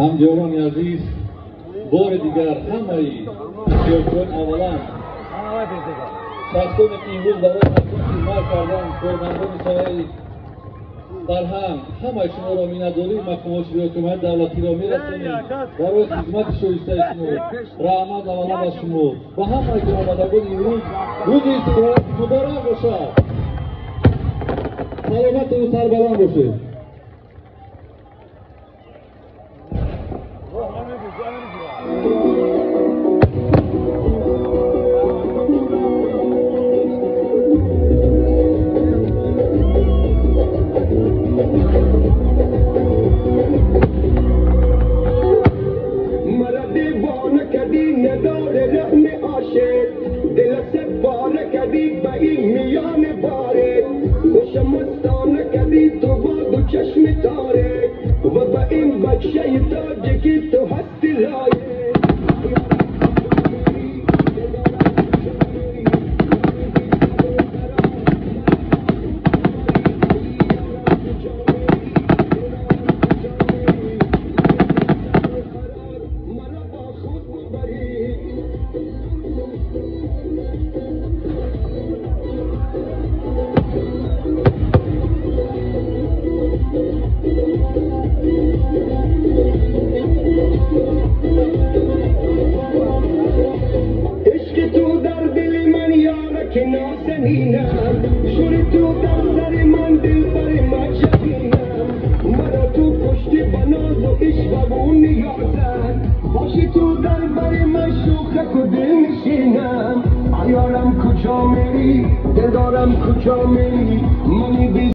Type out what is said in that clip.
Ҳамдиёрони азиз, бори дигар ҳамаи иштирокчиён, аввалан шахсоне ки имрӯз барои мардум хизмат карданд, кормандони соҳаи фарҳанг, ҳамаи шуморо миннатдории мақомоти ҳокимияти давлатиро мерасонем барои хизмати шоистаи шумо. Раҳмат аввалан ба шумо ва ҳамаи омадагони имрӯз. Рӯзи истиқлолият муборак бошад, саломату сарбаланд бошед. دلدارم کجا میری؟